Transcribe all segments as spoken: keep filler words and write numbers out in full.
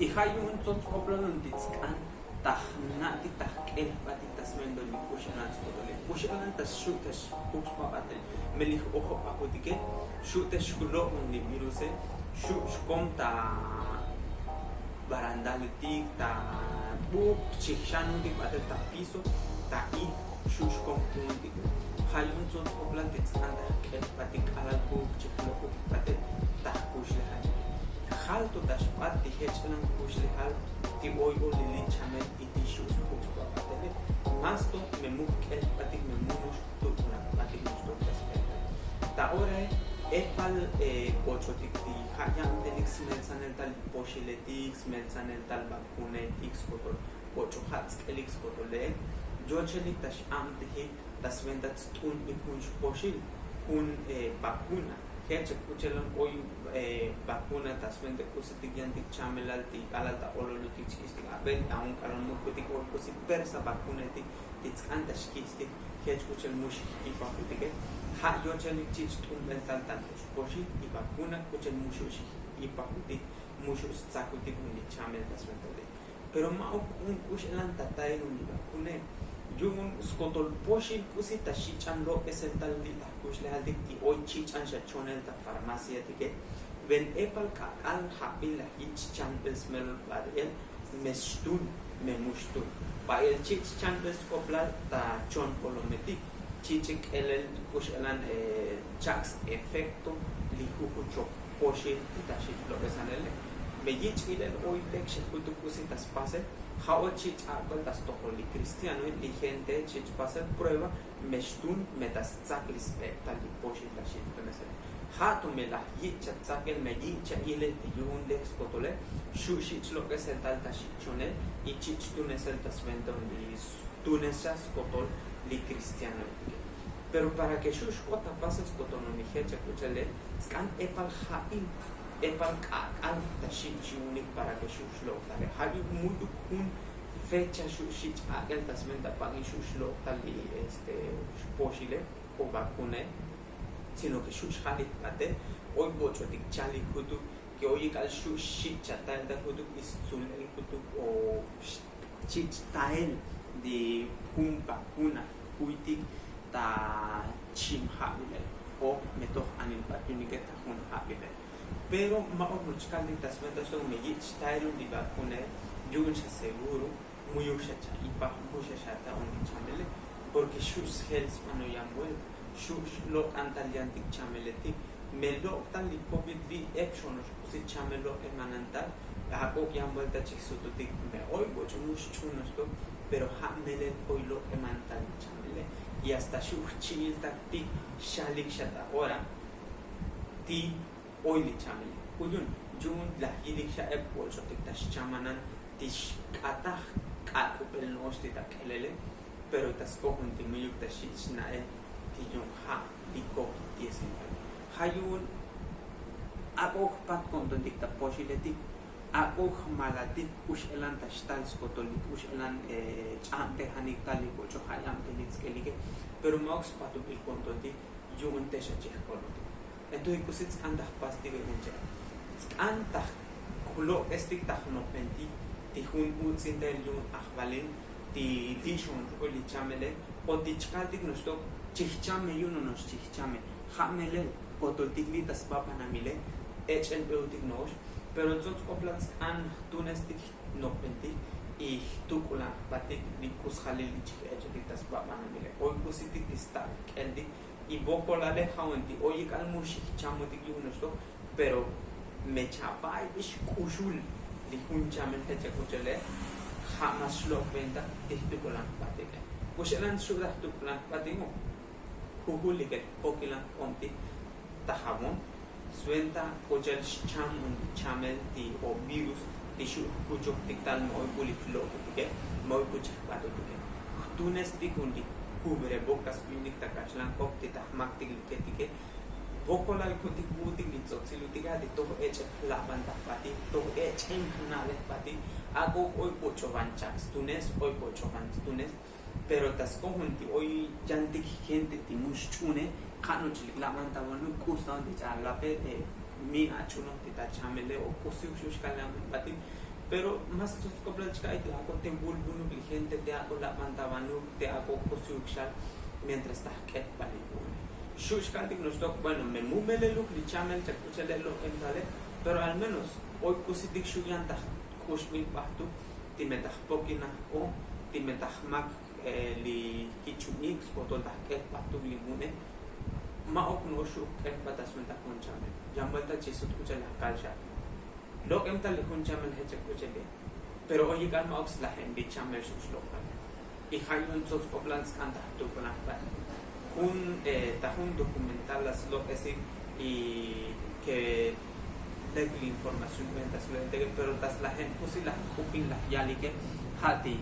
Y ja' yu'un tsots k'oplal un ti tsk'an ta jna'tik ta jk'el jbatik ta svento li k'uxelan skotole k'uxelan ta xu' ta xpuk sba batel. Me li j-ojob ajutike xu' te xkulob un li viruse xu' xkom ta barandaletik ta buk chijxanuntik batel ta piso ta i xu' xkom ku'untik. Ja' yu'un tsots k'oplal ti tsk'an ta jk'el jbatik k'alal buk chijlobutik batel ta jkuxlejaltik. Jal to ta xbat ti jech' lan kuxlejal ti oy olili chamel y ti xu' spuk sba batele. Mas to me muk k'el jbatik me munox tuk'ulan jbatik noxtok ta sbenta. Ta orae epal boch'otik ti ja' ya'antelik smeltsanel tal poxiletik smeltsanel tal bakunetik skotol boch'o ja' tsk'elik skotole. Yochelik ta x'abtejik ta sventa tst'unbik jun xpoxil jun bakuna. Jech' k'uchel oy bakuna ta sventa k'usitik yantik chamelal ti k'alal ta ololutik chk'ixtik abel aun k'alal mukutik oy k'usi persa bakunetik ti tsk'an ta xkixtik. Jech' k'uchel mu xijkipajutike ja' yochelik chich' t'unbel tal tal xpoxil y bakuna k'uchel mu xu' xijipajutik mu xu' stsakutik un li chamel ta sventale. Pero ma'uk k'u'un k'uxelan ta tael un li bakune. Yu'un skotol poxil k'usi ta xich'an lok'esel tal li' ta jkuxlejaltik ti oy chich'an xa chonel ta farmaciatike. Ven epal k'ak'al jabil laj yich' chanbel smelol ba'el me xtun me mu xtun. Ba'el chich' chanbel sk'oplal ta chon olometik chich'ik k'elel k'uxelan chak' s-efekto li jujuchoj poxil ti ta xich' lok'esanele. Me yich' ilel oy lek xejutuk k'usi ta spasel. Ja' o chich' ak'bal ta stojol li kristianoe li gente chich' pasel prueba me xtun me ta stsak li sbek' tal li poxil ta xich' tunesele. Ja' to me laj yich' cha tsakel me yich' cha ilel ti yu'un lek skotole xu' xich' lok'esel tal ta xich' chonel y chich' tunesel ta sventa un li tunes xa skotol li kristianoetike. Pero para ke xu' xk'ot ta pasel skotol un li jech' akuchale tsk'an epal jabil epal k'ak'al ta xich' yu'unik para ke xu' xlok'tale ja' yu'un mu'yuk jun fecha xu' xich' ak'el ta sventa pak'in xu' xlok'tal li este xpoxile o bakune. Sino ke xu' xjalik jbatel oy boch'otik chalik jutuk ke oy ik'al xu' xich' chatael ta jutuk istsulel jutuk o xchich' tael li jun bakuna juytik ta chim jabilel o me toj anil bat yu'unike ta jun jabilel. Pero ma'uk no'ox kaltik ta sventa xtok me yich' tael un li bakune yu'un xa seguro mu'yuk xa cha'ipaj mu xa xata un li chamele. Porque xu' sjel sbanoyan vuelta xu' xlok'an tal yantik chameletik. Me lok' tal li covid li' ep xonox k'usi chamel lok'emanan tal ak'uk' yan vuelta chijsututik me oy boch'o mu xch'un noxtok. Pero ja' melel oy lok'eman tal li chamele y hasta xu' jchi'il taktik xalik xa ta ora ti oy li chamele. Kuyun yu'un laj yilik xa ep boch'otik ta xchamanan ti xk'ataj k'ak'ubel no'ox ti ta k'elele. Pero ta skojun ti mu'yuk ta xich' na'el ti yu'un ja' li covid diecinueve ja' yu'un ak'o jpat ko'ntontik ta poxiletik. Ak'o jmalatik k'uxelan ta xtal skotol li k'uxelan ch'abtejanik tal li boch'o ja' yabtelik tsk'elike. Pero ma'uk spatubil ko'ntontik yu'un te xa chijkolotik. Entonces k'usi tsk'an ta jpastik ven che' tsk'an ta jlok'estik ta jnojbentik ti jun utzintayel yu'un ajvalil ti lixon xk'ul li chamele o ti chkaltik noxtok chijchame yu'un no'ox chijchame. Ja' melel kotoltik li' ta sba banamile ech'el be'utik no'ox. Pero tsots k'oplal tsk'an jtunestik jnojbentik y jtuk'ulan jbatik li k'usjalil li chij ech'otik ta sba banamile oy k'usitik ti sta' jk'eltik. Y vokolale ja' un ti oy ik'al mu xijchamotik yu'un noxtok. Pero me chaba'ibix k'uxul li jun chamel jech' akuchale ja' mas xlok'benta ti jtuk'ulan jbatike. K'uxelan xu' ta jtuk'ulan jbatiko jujulike pokilan jk'ontik ta jabon. Sventa k'uchel xcham un chamel ti o virus ti xu' jkuchojtik tal me oy k'u li jlok'etike me oy k'u chij jbatotike. Jtunestik un li kubrebokas yu'unik ta kaxlan k'op ti ta jmaktik li ketike. Vokolal ku'untik vu'utik li tsotsilutik ja' ti toj ech'eb jlaban ta jbatik toj ech'em jna'bel jbatik. Ak'o oy boch'oban chak stunes oy boch'oban stunes. Pero ta skojun ti oy yantik gente ti mu xch'une ja' no'ox li laban ta vanuk k'us ta un ti ch'alape. Min ach'unoj ti ta chamele o k'usiuk xu' xkal yanbel jbatik. Pero mas tsots k'oplal chka'ik la ak'o te vulvunuk li gente te ak'o laban ta banuk te ak'o k'usiuk xal. Mientras ta jk'etbal li vu'une xu' xkaltik noxtok bueno me mumeleluk li chamel chak k'u chele' lok'entale. Pero al menos oy k'usitik xu' yan ta jk'uxbil b'ajtuk ti me ta jpokinaj k'o ti me ta jmak li kich'ub'ik skotol ta jk'etb'ajtuk li vu'une. Ma' ok no'ox xu' jk'etb'al ta sb'entaj jun chamel yan vuelta chi sut k'u chele' jkal xa lok'em ta li jun chamel je' chak k'u chele'. Pero oy ik'al ma' ok slajem bi chamel xu' xlok'b'al. Y ja' yu'un tsots k'oplal tsk'an ta jtuk'unaj b'at jun ta jun documental la slok'esik y ke lek li información b'enta slok'esik pero ta slajem k'usi la jk'upin la jyalike. Ja' ti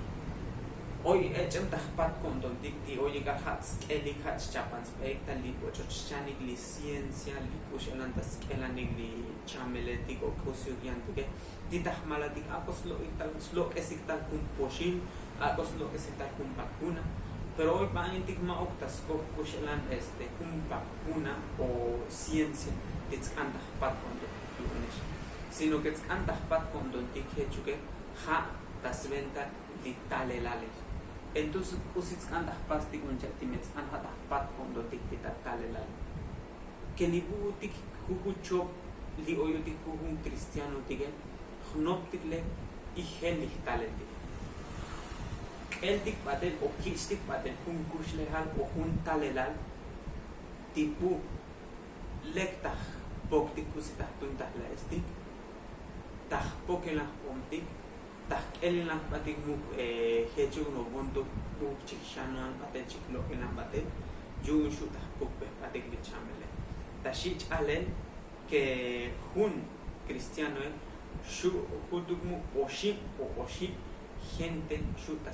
oy ech'em ta jpat ko'ntontik ti oy ik'al ja' tsk'elik ja' chchapan sb'eik ta li b'och'och xchanik li ciencia li k'u x'elan ta sk'elanik li chameletik o k'usiuk yantike. Ti ta jmalatik ak'o slok'esik tal jun poxil ak'o slok'esik tal jun vacuna. Pero oy b'a'intik ma' ok ta skoj k'u x'elan este jun vacuna o ciencia ti tsk'an ta jpat ko'ntontik yu'unex. Sino ke tsk'an ta jpat ko'ntontik je' chuke ja' ta sventa li talelalex. Entonces k'usi tsk'an ta jpastik un cha' ti me tsk'an ja' ta jpat ko'ntontik ti ta talelalex. Ke li vu'utik jujun chop li oyutik jujun cristianotike jnoptik le y jel li jtaleltik k'eltik b'atel o kich'tik b'atel jun kuxlejal o jun talelal ti bu lek ta jpoktik k'usi ta jtun ta jla'estik ta jpokelaj jk'omtik ta jk'elinaj jb'atik muk je' chuk nob'ontok b'uk chik xanan b'atel chik lok'inaj b'atel. Yu'un xu' ta jpukb'ej jb'atik li chamele ta xi' ch'alel ke jun cristianoe xu' jutuk muk oxib' o oxib' gente xu' ta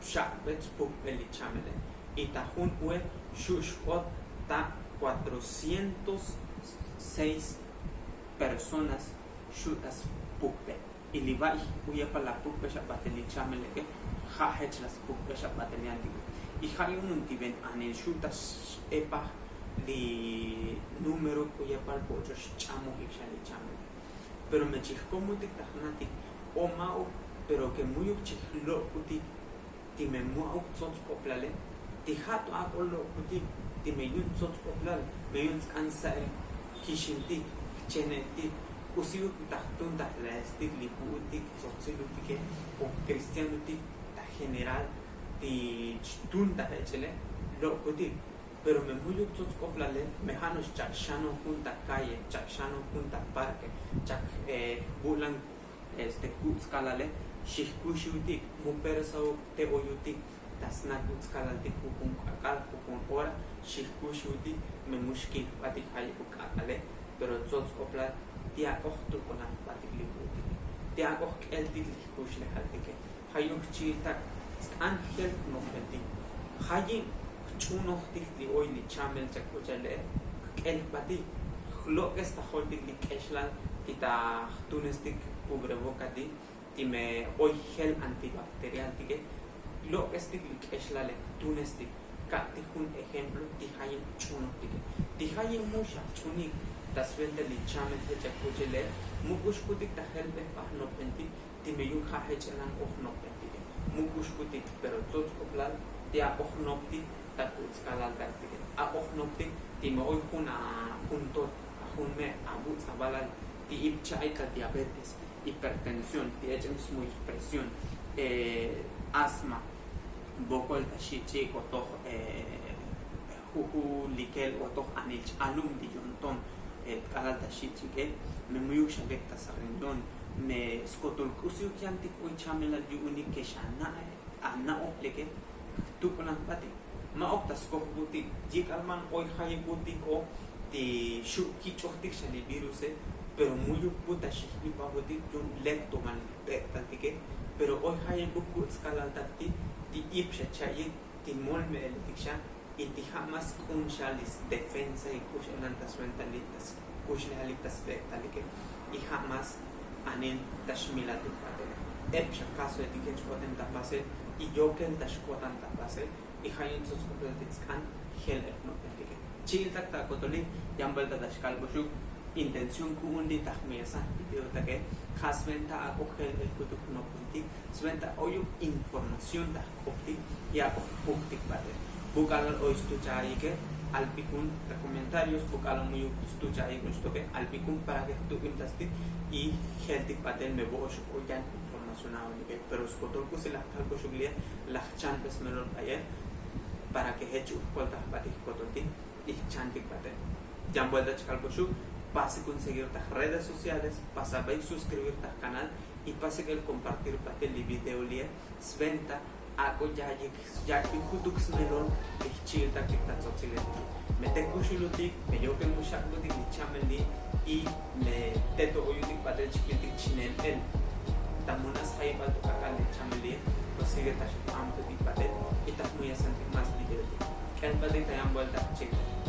xa'b'et spukb'el li chamele. Y ta jun ue xu' xk'ot ta cuatrocientos seis personas xu' ta spukb'el. Y li va'y k'u yepal la pukb'ex ab'atel li chameleke ja' jech la spukb'ex ab'atel yantike. Y ja' yu'un ti ven anil xu' ta x'epaj li número k'u yepal pocho xch'amojik xa li chamele. Pero me chi jkomutik ta jnatik o ma'uk pero ke mu'yuk chi jlok'utik ti me mu'a'uk tsots k'oplale ti ja' to ak'o lok'utik ti me yu'un tsots k'oplal me yu'un tsk'an sa'el kixintik jcheneltik k'usiuk ta jtun ta jla'estik li vu'utik tsotzilutike o cristianotik ta general ti chtun ta jech'ele lok'utik. Pero me mu'yuk tsots k'oplale me ja' no'ox chak xanoj jun ta calle chak xanoj jun ta parque chak jbu'lan este kutz'kalale xijkuxutik mu persauk te oyutik ta sna kutz'kalaltik jujun k'ak'al jujun ora xijkuxutik me mu xkil jb'atik jayeb u k'ak'ale. Pero tsots k'oplal ti ak'o jtuk'unaj jb'atik li vu'utike ti ak'o jk'eltik li jkuxlejaltike. Ja' yu'un jchi'iltak sk'an jel jnopb'entik jayib jch'unojtik li oy li chamel chak k'u chale'e jk'el jb'atik jlok'es ta joltik li k'exlal ti ta jtunestik kubrebokatik ti me oy jel antibakterialtike. Lok'estik li k'exlale jtunestik ka'tik jun ejemplo ti jayeb jch'unojtike ti jayeb mu xa jch'unik ta sventa li chamel je' chak k'u chale'e mu k'uxkutik ta jelb'ej b'a jnopb'entik ti me yu'un ja' jech'elan o jnopb'entike mu k'uxkutik pero tsots k'oplal ti ak'o jnoptik ta kutz'kalal taktike ak'o jnoptik ti me oy jun ajun tot ajun me' avutz'abalal ti ip cha'ik ta diabetes hipertensión ti ech'em smuy presión asma vokol ta xi' ch'ik o toj juju likel o toj anil ch'alum ti yu'un ton tk'alal ta xi' ch'ike me muyuk xa lek ta sariñon me skotol k'usiuk yantik oy chamelal yu'unik ke xa na' ana'oj leke jtuk'unaj jb'atik ma' ok ta skoj vu'utik yik'al man oy jayeb vu'utik k'o ti xu' kich'ojtik xa li viruse. Pero muyuk vu ta xijk'ipajotik yu'un lek to man jb'ek'taltike. Pero oy jayeb vu kutz'kalaltaktik ti ip xa cha'yik ti molme'eletik xa y ti ja' más k'un xa li sdefensa y k'u x'elan ta sventalik ta skuxlejalik ta sb'ek'talike. Y ja' más anil ta xmilatik jb'atele ep xa kasoetik jech k'otem ta pasel y yokel ta xk'otan ta pasel. Y ja' yu'un tsots k'oplal ti tsk'an jel ep nopb'entike chi'iltak ta kotolik yan vuelta ta xkalk'uxuk. Intención ku'un li taj muyasan video take ja' sventa ak'o jel el kutuk nokuntik sventa oyuk información taj k'optik. Y ak'o jpuktik batel buk'alal oy stucha'ayike. Alpikun ta comentarios buk'alal muyuk stucha'ayik un xtoke alpikun para ke jtuk'intastik. Y jeltik batel me bo'ox oyan información a'onike pero skotol k'usi laj kalkoxuk li'e laj chan pe smelol bayel para ke jech u jkoltaj batik jkotoltik. Y jchantik batel yan buelta chkalkoxuk pasik un seguir taj redes sociales pasabey suscribir taj kanal. Y pasik el kompartir batel li video li'e sventa ak'o ya'yik ya'yik jutuk smelol. Li jchi'iltak li ta tzotziletik me te kuxulutik me yokel muxak'butik li chamel li'. Y me te to oyutik batel chikiltik chinel el ta munas jayibal to k'ak'al li chamel li'. Pues sigue ta xjamtutik batel y ta jmuyasantik mas li videotik k'el batel ta yan buelta chikiltik.